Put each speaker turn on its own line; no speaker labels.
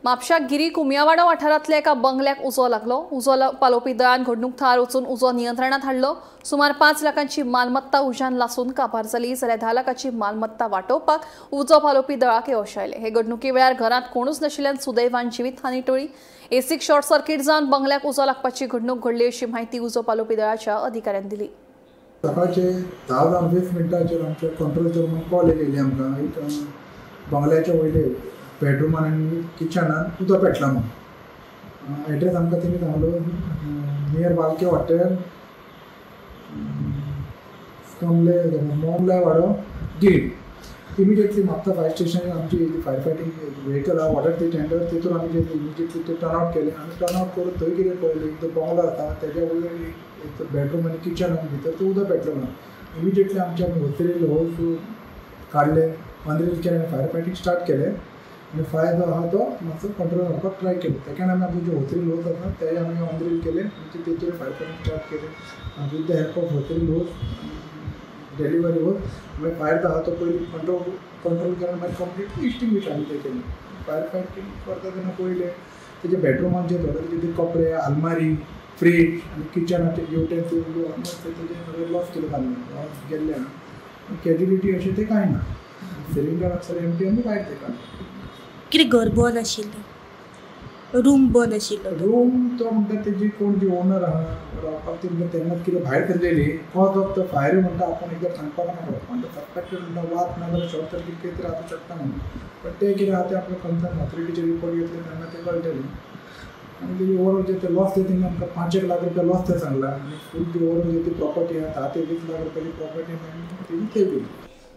म्हापशा गिरी कुमयावाडो वाठारांतल्या एका बंगल्याक उजो लागलो. उजो पालोवपी दळान घडणूक थळार वचून उजो नियंत्रणात हाडलो. सुमार 5 लाखांची मालमत्ता उज्यान लासून काबार जाली, जाल्यार 10 लाखांची मालमत्ता वाटोवपाक उजो पालोवपी दळाक येवश आयलें. हे घडणुके वेळार घरांत कोणूच नाशिल्ल्यान सुदैवान जिवीतहानी टळ्ळी. एसीक शॉर्ट सर्किट जावन बंगल्याक उजो लागपाची घडणूक घडली अशी माहिती उजो पालोवपी दळाच्या अधिकाऱ्यान दिली.
सकाळचे 10:20 आमच्या कंट्रोल रुमान कॉल येयलेली आमकां एक बंगल्याच्या वयले बेडरुमान आनी किचनान उदक पेटला म्हणून. एड्रेस आमकां तेणी सांगलो नियर बालके हॉटेल, कमले मोमले वाडो, Giri. Immediately Mapusa fire station आमची फायर फायटींग व्हेकल आहा, वॉटर ते टेंडर, तितून आमी जे इमिजिएटली ते टर्न आवट केले. आनी टर्न आवट करून थंय कितें पळयलें, एक तो बंगलो आसा तेज्या वयर एक बेडरूम आनी किचन आनी भितर तें उदक पेटलें म्हणून. इमिजिएटली आमचे आमी होसरील होस काडले, अंदरील केले आनी फायर फायटींग स्टार्ट केलें. आनी फायर जो आहा तो मातसो कंट्रोल करपाक ट्राय केलो. तेकान आमी आमचे जे होसरील होस आसा ते आमी अंदरील केले आनी तेचेर फायर फायटींग स्टार्ट केलें. With the help of होसरील hose, delivery होस, मागीर फायर जो आहा तो पयलीं कंट्रोल केलो, मागीर कंप्लीटली एक्सटिंग्विश आमी ते केलें. फायर फायटींग करता तेन्ना पळयलें तेजे बेडरुमान जे थोडे तेजे कपडे, आलमारी, फ्रीज आनी किचनाचे युटेन्सिल ऑलमोस्ट तेजे सगळें लॉस केलें, लॉस गेल्लें आहा. कॅज्युलिटी अशें तें कांय ना. सिलिंडर सगळें एमटी आमी भायर ते काडलें.
कितें घर बंद आशिल्लें, रूम बंद आशिल्लो?
रूम तो म्हणटा तेजी कोण जी ओनर आहा रावपाक ती म्हणटा तेन्नाच कितें भायर सरलेली. कॉज ऑफ the fire म्हणटा आपूण एकदां सांगपाक नाका, म्हणटा सस्पेक्टेड म्हणटा वाद ना जाल्यार शॉर्ट सर्कीट कितें तरी आसूं शकता म्हणून. पण ते कितें आहा तें आपल्या कन्सर्न ऑथॉरिटीचे रिपोर्ट घेतले तेन्ना तें कळटलें. आनी तेजी ओवरऑल जे ते लॉस ते तेंकां आमकां 5 लाख रुपया लॉस ते सांगला. आनी फूल जी ओवरऑल जे ती प्रॉपर्टी आहा 10 ते 20 लाख रुपयाची प्रॉपर्टी तेजी थंय गेली.